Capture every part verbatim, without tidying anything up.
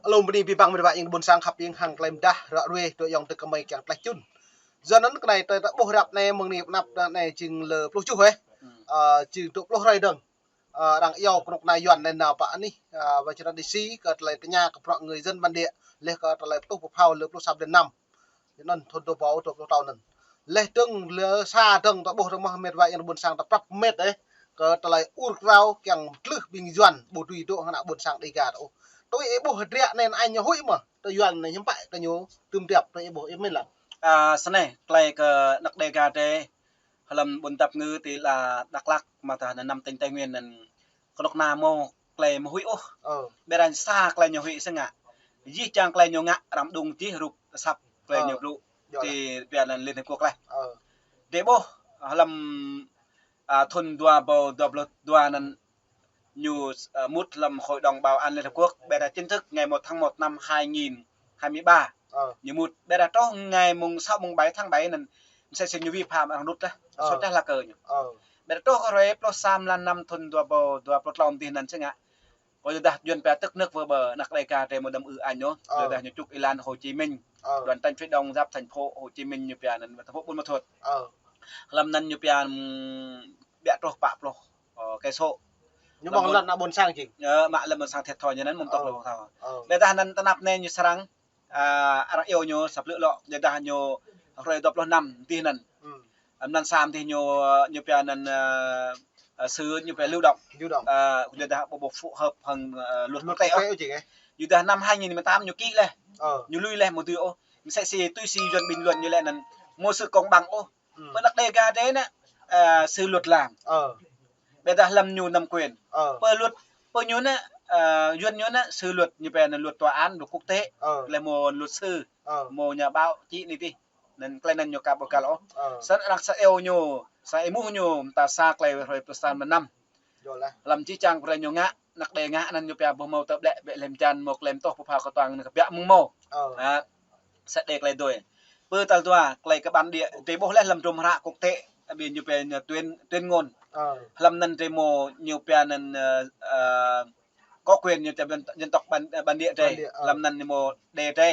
Alum bơni abih bang mĕt wa ayŏng adơi ƀôn sang khăp hiam hăng tơlơi pơdah ră ruai tui ayŏng adơi kơmơi kiăng tlaih čun. Yua anŭn kơ anai tơlơi ta ƀuh ră anai mơ̆ng anai pơanăp anai jing lơ pluh tơjuh ơ. Hmm. Ơ, jing dua pluh hrơi dơ̆ng. Ơ, arăng iâu kơnuk kơna Yuan anai nao pơ anih, ơ, Washington D C kơ tơlơi tơña kơ bruă người dân bản địa, laih kơ tơlơi pơtuh pơphao lơ pluh sa blan năm. Anŭn thŭn dua ƀâo dua pluh klâo anŭn. Laih dơ̆ng lơ sa dơ̆ng ta ƀuh dơ̆ng mơ̆ mĕt wa ayŏng adơi ƀôn sang ta prăp mĕt ơ. Kơ tơlơi ur krao kiăng tlưh ƀing Yuan ƀu dưi dŏ hăng ană ƀôn sang Dega ta ôh. Tui ih ƀuh hơdră anai ñu huĭ mơ̆. Tơ Yuan anai hiư̆m pă kơ ñu tŭm tiăp tui ih ƀuh ih mĭn lăng. Ơ, snei, tơlơi kơ anăk Dega ta hlăm ƀôn dap ngư ti la Dak Lak mă tơ anăn năm tỉnh Tây Nguyên anŭn kơnuk kơna mơ̆ tơlơi mơ̆ huĭ ôh. Ơ. Ƀiădah sa tơlơi ñu huĭ sơngă. Jih jang tơlơi ñu ngă arăng đung jih rup asăp tơlơi ñu blŭ. Ơ. Ti pia anăn Liên Hiệp Quốc laih. Ơ. Dêh ƀuh hlăm, ơ, thŭn dua ƀâo dua pluh dua anŭn ñu, ơ, mŭt hlăm Hội đồng Bảo an Liên Hiệp Quốc. Ƀiădah chính thức ngày một tháng một năm hai nghìn hai mươi ba. Ơ. Ñu mŭt. Ƀiădah truh ngày mùng sáu mùng bảy tháng bảy anŭn msĕ si ñu vi phạm arăng đŭt laih. Ơ. Sut laih la kơ ñu. Ơ. Ƀiădah truh kơ hrơi pluh sa blan năm thŭn dua ƀâo dua pluh klâo dih anŭn sơngă. Kơ yua dah Yuan pia tức nước vỡ bờ, anăk Dega ta mơ̆ đăm ư añ ôh. Ơ. Yua dah ñu čŭk êlan Hồ Chí Minh. Ơ. Đoàn Tây Phía Đông giáp thành phố Hồ Chí Minh ñu pia anŭn, thành phố Buôn Ma Thuột. Ơ. Hlăm anŭn ñu pia, ưm, ƀiă truh pă pluh, ơ, cây số. Ñu ƀơ̆ng lŏn ană ƀôn sang jing. Ơ, mă lŏn ƀôn sang thiệt thòi ñu anŭn mơ̆ tŏk lŏn ƀôn sang. Ơ. Ƀiădah anŭn tơnap anai ñu srăng, ơ, arăng iâu ñu sa blư̆ lŏ, yua dah ñu hrơi dua pluh năm dih anŭn. Hmm. Ơ, anŭn sa dih ñu, ñu pia anŭn, ơ, ơ, sư ñu pia lưu động. Lưu động. Ơ, yua dah ƀu, ƀu phù hợp hăng, ơ, luật quốc tế ôh. Luật quốc tế ôh jing ơ. Yua dah năm hai nghìn mười tám ñu ký laih. Ơ. Ñu lui laih ƀu dưi ôh. Msĕ si tui si Yuan bình luận ñu laĭ anŭn mơ̆ sự công bằng ôh. Hmm. Pơ anăk Dega ta anai, ơ, sự luật làng. Ơ. Ƀiădah hlăm ñu năm quyền. Ơ. Pơ luật, pơ ñu anai, ơ, Yuan ñu anai, sự luật ñu pia anŭn luật tòa án, luật quốc tế. Ơ. Laih mơ̆ luật sư, ơ, mơ̆ nhà báo chí anai dih. Anŭn tơlơi anŭn ñu ka ƀu găl ôh. Ơ. Snăn arăng sa iâu ñu, sa êmuh ñu, mơta sa tơlơi hrơi pluh sa blan năm. Yua laih. Hlăm jih jang tơlơi ñu ngă, anăk Dega ngă anŭn ñu pia ƀuh mơ̆ tơ ƀlĕ, ƀlĕ lĕm jan mơ̆ tơlơi mơtuh pơphao kơtuang anŭn kơ biă mơ̆ng mơ̆. Ơ. Ha. Sa đe tơlơi dui. Pơ tal dua, tơlơi kơ bản địa, ta ƀuh laih hlăm hrŏm hră quốc tế, ƀiă ñu pia anŭn tuyên, tuyên ngôn. Ơ. Hlăm anŭn ta mơ̆ ñu pia anŭn, ơ, ơ, có quyền ñu ta dân, dân tộc bản, bản địa ta. Bản địa, ơ. Hlăm anŭn ñu mơ̆ đe ta.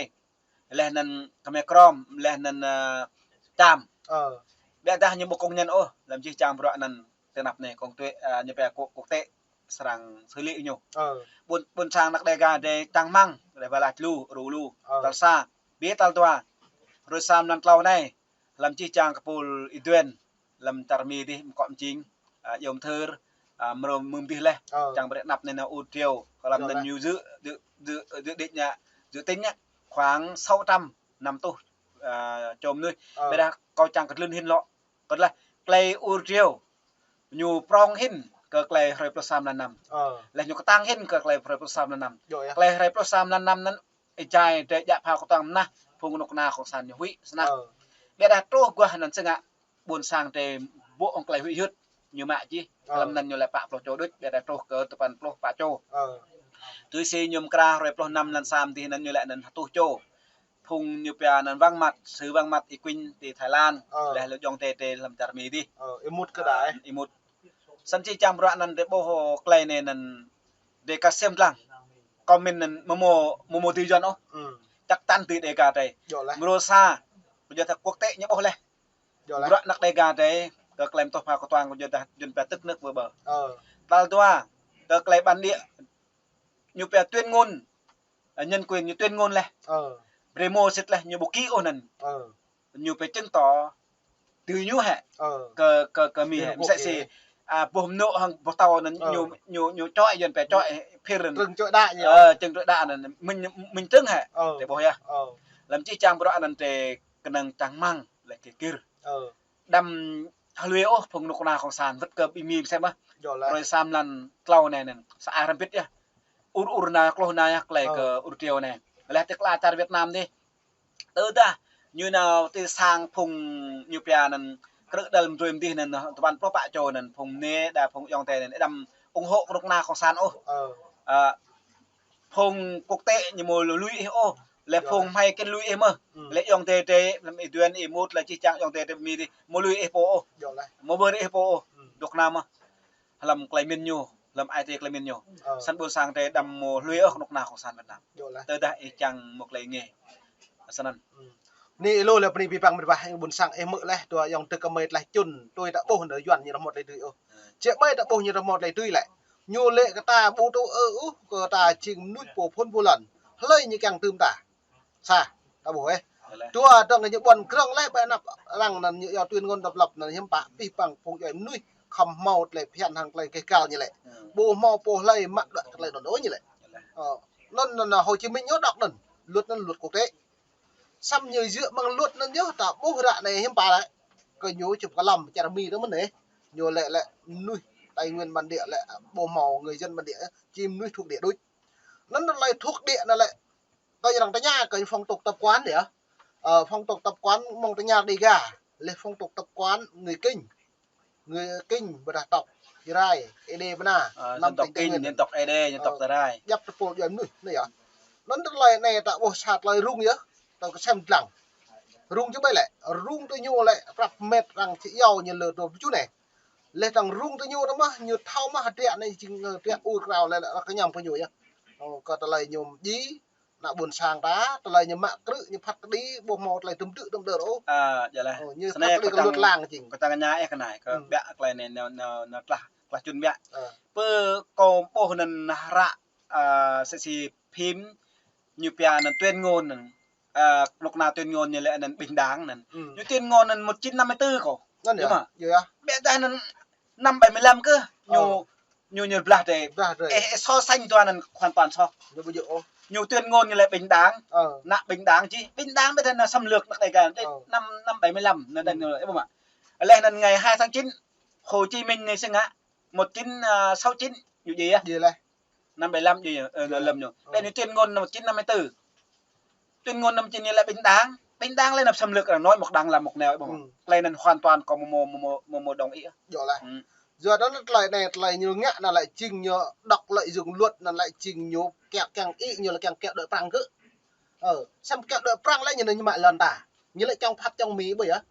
Laih anŭn Khmer Krom, laih anŭn, ơ, Cham. Ơ. Ƀiădah ñu ƀu công nhận ôh, hlăm jih jang bruă anŭn tơnap anai kông tuê, ơ, ñu pia quốc, quốc tế srăng xử lý ñu. Ơ. Ƀôn, ƀôn sang anăk Dega ta čang rơmang, đe wơ̆t lač lu, rŭ lu. Ơ. Tal sa, ƀiă tal dua, hrơi sa blan klâo anai, hlăm jih jang kơpul Y Duên, hlăm čar Mi dih mơkŏ mjing, ơ, iâu mơthưr, ơ, mrô mưm dih laih, ơ, čang brơi anăp anai nao ur triu, kơ hlăm anŭn ñu dưi, dưi, dưi, dưi đĭ ñu, dưi tính ñu, khoảng sáu trăm năm tuh, ơ, čô mơnuih. Ơ. Ƀiădah kâo čang kơtlưn hĭn lŏ. Kơ laih, tơlơi ur triu, ñu prŏng hĭn kơ tơlơi hrơi pluh sa blan năm. Ơ. Laih ñu kơtang hĭn kơ tơlơi hrơi pluh sa blan năm. Yua ơ. Tơlơi hrơi pluh sa blan năm anŭn, êjai ta djă phao kơtuang mơnah, phung kơnuk kơna cộng sản ñu huĭ, snăn. Ơ. Ƀiădah truh guah anŭn sơngă, ƀôn sang ta ƀô̆ hăng tơlơi huĭ hyưt, ñu mă jih, ơ, hlăm anŭn ñu laĭ pă pluh čô đôč, ƀiădah truh kơ tơpăn pluh pă čô. Ơ. Tui si ñu mơkra hrơi pluh năm blan sa dih anŭn ñu laĭ anŭn hơtuh čô. Phung ñu pia anŭn vắng mặt, sự vắng mặt Y Quynh ti Thái Lan, ơ, laih lu ayŏng adơi ta hlăm čar Mi dih. Ơ, ih mŭt kơ đa ơ, ih mŭt. Snăn jih jang bruă anŭn ta ƀuh tơlơi anai anŭn Dega sem lăng. Kâo mĭn anŭn mơ̆ mơ̆, mơ̆ mơ̆ dưi Yuan ôh. Hmm. Chắc chắn dưi Dega ta. Yua laih. Mrô sa, ƀu djơ̆ tơ quốc tế ñu ƀuh laih. Yua laih. Bruă anăk Dega ta, kơ tơlơi mơtuh pha kơtuang kơ yua dah Yuan pia tức nước vỡ bờ. Ơ. Tal dua, kơ tơlơi bản địa, ñu pia tuyên ngôn, ơ, nhân quyền ñu tuyên ngôn laih. Ơ. Brơi mơ̆ sĭt laih ñu ƀu ký ôh anŭn. Ơ. Ñu pia chứng tỏ tui ñu hĕ. Ơ. Kơ, kơ, kơ Mi hĕ. Msĕ si, ơ, boh mơnŏ hăng boh tâo anŭn, ơ, ñu, ñu, ñu čŏk, Yuan pia čŏk, phir anŭn. Trưng čŏk đa ñu. Ơ, trưng čŏk đa anŭn. Minh, minh chứng hĕ. Ơ. Ta ƀuh yơh. Ơ. Hlăm jih jang bruă anŭn ta kơnơ̆ng čang rơmang, laih kơ gir. Ơ. Đăm hlue ôh phung kơnuk kơna cộng sản wơ̆t kơ ƀing Mi msĕ mơh. Yua laih. Hrơi sa blan klâo anai anŭn, sa ai hrăm bit yơh. Ur ur anai, klôh anai yơh, tơlơi, ơ, kơ ur triu anai. Laih ti kla čar Việt Nam dih. Tơdah ñu nao ti sang phung ñu pia anŭn krư̆ đăl mdruê mdih anŭn, tơpăn pluh pă čô anŭn, phung mơnê đa phung ayŏng adơi anŭn, đăm ủng hộ kơnuk kơna cộng sản ôh. Ơ. Ơ, phung quốc tế ñu mơ̆ lui ih ôh, laih phung hmei kĕn lui ih mơh. Laih ayŏng adơi ta, hlăm Y Duên, Y Mut, laih jih jang ayŏng adơi ta Mi dih, mơ̆ lui ih pô ôh. Mơ̆ bơr ih pô ôh. Dŏ kơna mơh. Hlăm tơlơi mĭn ñu, lơ̆m ai tơi klei mĭn ñu. Ơ. Săn ƀôn sang tơi đăm mơ̆ lui ôh kơnuk kơna cộng sản Việt Nam. Yơh lah. Tơdah ih čang mơ̆ klei ngeh. Săn anŭn. Ơ. Anai lu lĕ pơni pơpăng mơ̆ ƀah ƀôn sang ih hmư̆ laih dua ayŏng tơk kơmơi tlaih čun, tui ta ƀuh nao Yuan ñu rơmut tlaih tui ôh. Ơ. Čĕ ƀai ta ƀuh ñu rơmut tlaih tui lĕ. Ñu lĕ kơ ta ƀu tŭ ư ôh, kơ ta jing mơnuih pô phŭn pô lăn. Hlơi ñu kiăng tưm ta. Sa, ta ƀuh ĕh. Yơh lah. Dua dơ̆ng ñu ƀuăn krơ̆ng lĕ ƀai anăp arăng anŭn ñu yua tuyên ngôn độc lập anŭn hiư̆m pă pih păng phung djuai mơnuih khŏm hmâo tơlơi phiăn hăng tơlơi keh kal ñu lĕ. Ơ. Ƀu hmâo pô hlơi mă đuaĭ tơlơi anŭn ôh ñu lĕ. Yơh lah. Ơ, anŭn anŭn Hồ Chí Minh ñu đọc anŭn, luật anŭn luật quốc tế. Samơ̆ ñu djơ̆ mơ̆ng luật anŭn yơh ta ƀuh ră anai hiư̆m pă lĕ. Kơ ñu čŭp kơ lăm čar Mi tơ mơ̆n ĕh. Ñu lĕ lĕ mơnuih Tây Nguyên bản địa lĕ ƀu hmâo người dân bản địa, či mơnuih thuộc địa đôč. Anŭn tơlơi thuộc địa anŭn lĕ tơl arăng tơña kơ phong tục tập quán yơh. Ơ, phong tục tập quán mơ̆ng tơña Đêga, lĕ phong tục tập quán người Kinh. Người Kinh ƀôdah tộc Jrai, Êđê ƀơi anai, ơ, năm dân tộc tỉnh Tây Kinh, Nguyên. Dân tộc Êđê, dân tộc Ơ, Jrai. Djăp tơpul djuai mơnuih anai yơh. Anŭn tơlơi anai ta ƀuh sa tơlơi rŭng yơh, tơl kơsem dlăng. Rŭng či ƀai lĕ, rŭng tơ ñu lĕ, prăp met arăng či iâu ñu lơ dua pơču anai. Lĕ tơdang rŭng tơ ñu tơ mơ̆, ñu thâo mơ̆ hơdră anai jing, ơ, hơdră ur krao lĕ, lĕ kơñăm kơ ñu yơh. Ơ, kơ tơlơi ñu djai, ană ƀôn sang ta, tơlơi ñu mă krư̆, ñu phat kơđi, ƀu hmâo tơlơi tŭm tư̆ tŭm đơr ôh. Ơ, yơh lah. Ơ, ñu phat kơđi kơ luật lăng jing. Kơ tơngan ña ĕh kơ anai, kơ ƀiă tơlơi anai nao, nao, nao tlah, tlah čun ƀiă. Ơ. Pơ kâo ƀuh anŭn hră, ơ, sĕ si phim, ñu pia anŭn tuyên ngôn anŭn, ơ, kơnuk kơna tuyên ngôn ñu lĕ anŭn bình đẳng anŭn. Ơ. Ñu tuyên ngôn anŭn một chín năm mươi tư kâo. Anŭn yơh? Yơh mơ̆? Yơh yơh. Ƀĕ dah anŭn năm bảy mươi lăm kơ. Ñu, ơ, ñu, ñu blah dêh. Blah dêh. Ê, ê, so sánh dua anŭn hoàn toàn so. Ñu ƀu djơ̆ ôh. Ñu tuyên ngôn ñu lĕ bình đẳng. Ơ. Anŭn bình đẳng či. Bình đẳng ƀĕ dah anŭn xâm lược anŭn đơi kơ. Ơ. Năm, năm bảy mươi lăm anŭn đơi. Ơ. Ê, ƀu mă. Lĕ anŭn ngày hai tháng chín, Hồ Chí Minh anai sing hă, một chín, ơ, sáu chín, ñu djai yơh. Djai lah. Năm bảy lăm djai, ơ, djai lăm ñu. Ơ. Ƀĕ anai tuyên ngôn năm một chín năm mươi tư. Tuyên ngôn năm chín anai lĕ bình đẳng. Bình đẳng lĕ anŭn xâm lược, arăng nói một đằng làm một nẻo, ƀu mă. Ơ. Tơlơi anŭn hoàn toàn kâo mơ̆, mơ̆, mơ̆, mơ̆, mơ̆ đồng ý. Yơh lah. Ơ. Yua anŭn tơlơi anai, tơlơi ñu ngă anŭn lĕ jing ñu đọc lợi dụng luật anŭn lĕ jing ñu kiăng, kiăng ih ñu lĕ kiăng kiăng đuaĭ Prăng kơ. Ơ, samơ̆ kiăng đuaĭ Prăng lĕ ñu anŭn ñu mă lŏn ta. Ñu lĕ čŏng phat čŏng Mi ƀu yơh.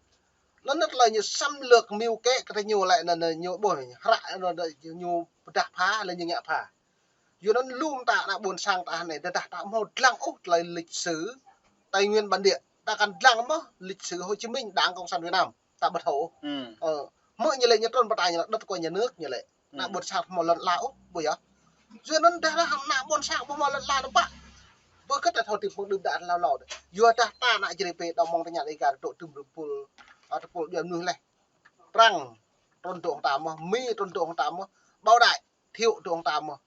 Anŭn tơlơi ñu xâm lược mưu kế kơ ñu lĕ anŭn, anŭn ñu ƀuh hră anŭn, anŭn ñu pơdah pha lĕ ñu ngă pha. Yua anŭn lŏm ta ană ƀôn sang ta anai, tơdah ta ƀu hmâo dlăng ôh tơlơi lịch sử Tây Nguyên bản địa. Ta kăn dlăng mơ̆ lịch sử Hồ Chí Minh, Đảng Cộng sản Việt Nam. Ta ƀu thâo. Ơ, mơ̆ ñu lĕ ñu trŭn pơtă ñu lĕ đất của nhà nước ñu lĕ. Ană ƀôn sang ƀu hmâo lŏn ala ôh, ƀu yơh. Yua anŭn tơdah ană ƀôn sang ƀu hmâo lŏn ala anŭn pă. Ƀu kơ ta thâo tĭp mơ̆ng đưm đă hlâo hlâo đơi. Yua dah ta ană Jrai pơ đơ̆ng mơ̆ng tơña Đêga dŏ tŭm tơpul, ơ, tơpul djuai mơnuih lĕ. Prăng trŭn dŏ hăng ta mơ̆, Mi trŭn dŏ hăng ta mơ̆, Bảo Đại, Thiệu dŏ hăng ta mơ̆.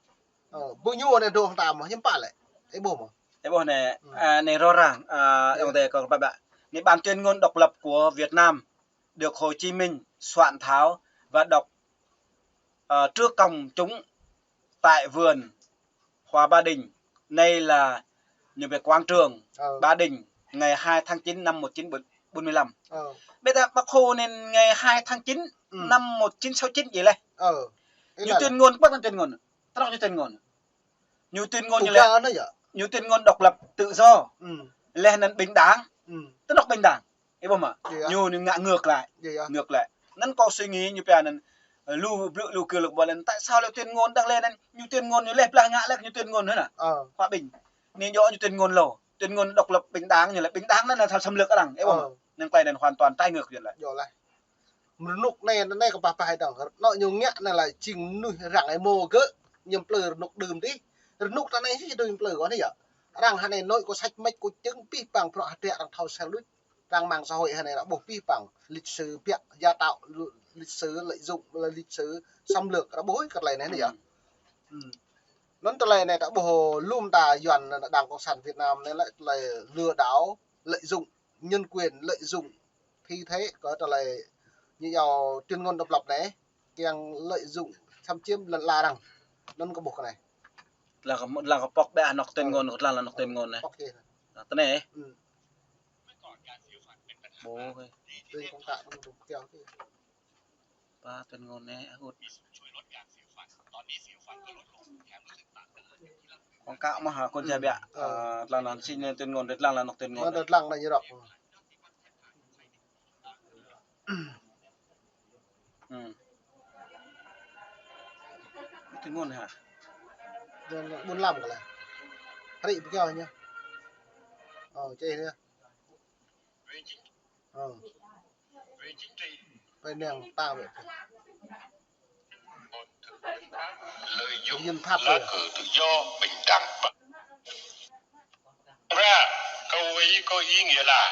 Ơ, ƀu ñu anai dŏ hăng ta mơ̆, hiư̆m pă lĕ. Ê ƀuh mơ̆. Ê ƀuh anai, ơ, anai rõ ràng, ơ, yơh, ayŏng adơi kâo ƀă ƀă. Anai bản tuyên ngôn độc lập của Việt Nam được Hồ Chí Minh soạn thảo và đọc, ờ, trước công chúng tại vườn Hoa Ba Đình. Nay là ñu pia quảng trường Ba Đình, ngày hai tháng chín năm một chín bốn mươi lăm. Ơ. Ƀĕ dah Bác Hồ anŭn ngày hai tháng chín năm một chín sáu chín djai lah. Ơ. Ñu tuyên ngôn, ƀu hmâo tuyên ngôn. Tơlơi ñu tuyên ngôn. Ñu tuyên ngôn ñu lĕ, ñu tuyên ngôn độc lập, tự do. Lĕ anŭn bình đẳng. Tơlơi bình đẳng. Ê ƀuh mơ̆. Yơh. Ñu, ñu ngă ngược lại. Yơh, yơh. Ngược lại. Anŭn kâo suy nghĩ ñu pia anŭn, ơ, lu blư̆ lu kơ lŭk ƀuăn anŭn. Tại sao lĕ tuyên ngôn đăng lên anŭn, ñu tuyên ngôn ñu lĕ blah ngă lĕ ñu tuyên ngôn hă anŭn. Ơ. Hòa bình. Anai djơ̆ ñu tuyên ngôn lŏ. Tuyên ngôn độc lập bình đẳng ñu lĕ bình đẳng anŭn lĕ xâm lược arăng. Ê ƀuh mơ̆. Anŭn klei anŭn hoàn toàn trái ngược yơh lĕ. Yơh lah. Rơnŭk anai, anai kơ pah pah dơ̆ng. Rơnŭk ñu ngă anai lĕ jing mơnuih arăng ih mơ̆ gơ̆, ñu plư rơnŭk đưm dih. Rơnŭk ta anai či đưm plư kơ anai yơh. Arăng hơnai nội kơ săč mĕč kơ čơ̆ng pih păng prŏ hơdră arăng thâo sel đôč. Arăng mạng xã hội hơnai arăng ƀuh pih păng lịch sử biă, giả tạo, lịch sử lợi dụng, lịch sử xâm lược arăng ƀuh kơ tơlơi anai anai yơh. Anŭn tơlơi anai ta ƀuh lŏm ta Yuan Đảng Cộng sản Việt Nam anai lĕ tơlơi lừa đảo, lợi dụng nhân quyền, lợi dụng phi thế kơ tơlơi ñu yua tuyên ngôn độc lập anai, kiăng lợi dụng xâm chiếm lŏn ala arăng. Anŭn kơ ƀuh kơ anai. Lăng kơ, lăng kơ pŏk ƀĕ anŏ tuyên ngôn, lăng anŏ tuyên ngôn anai. Pŏk yơh. Anai, tơ anai. Ơ. Ƀu. Tui kông kă anŭn dŏ kiăng kơ. Pă tuyên ngôn anai, ơ, hŭt. Kông kă mơ̆ hă, kông ča ƀiă. Ơ. Ơ, lăng anŭn či anai tuyên ngôn, đĕt lăng anŏ tuyên ngôn. Đĕt lăng anai ñu rŏk. Ơ. Ngôn hả? Ƀôn Lam kơ lĕ. Hrĭ ƀu kiăng ñu. Ơ, čê anai. Ơ. Ƀơi anai ta wĕ. Lợi dụng lá cờ tự do, bình đẳng ra, câu ấy có ý nghĩa là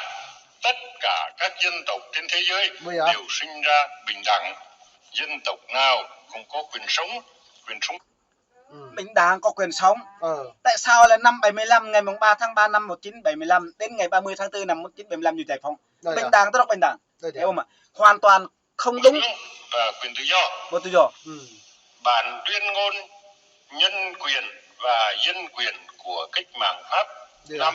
tất cả các dân tộc trên thế giới đều sinh ra bình đẳng. Dân tộc nào cũng có quyền sống, quyền sống. Bình đẳng có quyền sống. Tại sao là năm bảy mươi lăm, ngày mùng ba tháng ba năm một chín bảy mươi lăm đến ngày ba mươi tháng tư năm một chín bảy mươi lăm ñu giải phóng? Bình đẳng, tức là bình đẳng. Hiểu không ạ? Hoàn toàn không đúng. Và quyền tự do. Quyền tự do. Bản tuyên ngôn nhân quyền và dân quyền của cách mạng Pháp năm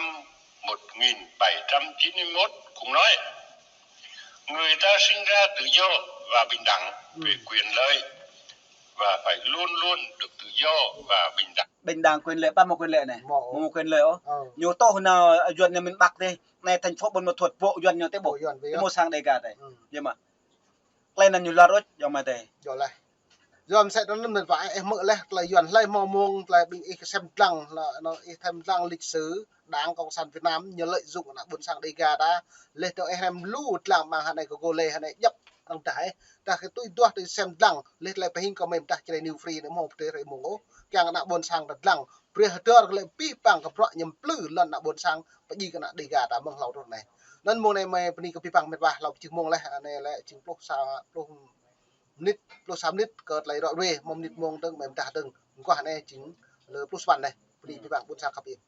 một nghìn bảy trăm chín mươi mốt cũng nói, người ta sinh ra tự do và bình đẳng về quyền lợi và phải luôn luôn được tự do và bình đẳng. Bình đẳng quyền lợi, ƀă mơ̆ quyền lợi anai. Mơ̆, mơ̆ quyền lợi ôh. Ñu tŏh nao Yuan ñu miền Bắc tih. Anai thành phố Buôn Ma Thuột bộ Yuan ñu tih bộ. Bộ Yuan tih. Mơ̆ sang Đêga tih. Yơh mơ̆. Tơlơi anŭn ñu lăr ôh, yua mơ̆ tih. Yua laih. Yua mơ̆ sĕ tơlơi anŭn mơ̆n wă ih hmư̆ laih, tơlơi Yuan hlơi hmâo mơ̆ng, tơlơi ƀing ih sem dlăng, la, anŭn ih sem dlăng lịch sử Đảng Cộng sản Việt Nam ñu lợi dụng ană ƀôn sang Đêga ta, laih dŏ ih hrăm lu dlăng mơ̆ng hơnai kơ gô lê hơnai djŏp, arăng dah ih, dah kơ tui duah tui sem dlăng, laih tơlơi pơhing kơ mơ̆n dah čơđai New Free anai hmâo pơtrơi rai mơ̆ng ôh, kiăng ană ƀôn sang ta dlăng, brơi hơdơr kơ lĕ abih bang kơ bruă ñu plư lŏn ană ƀôn sang, pơdjai kơ ană Đêga ta mơ̆ng hlâo truh anai. Anŭn mơ̆ng anai mơi bơni kơ abih bang mĕt wa hlâo pơjing mơ̆ng laih, anai lĕ jing pluh sa, pluh mơnit, pluh sa mơnit kơ tơlơi rŏ ruai, mơ̆ng mơnit mơ̆ng dơ̆ng, mơi mơdah dơ̆ng, mơguah anai jing lơ pluh sa păn anai. Bơni abih bang ƀôn sang khăp ih.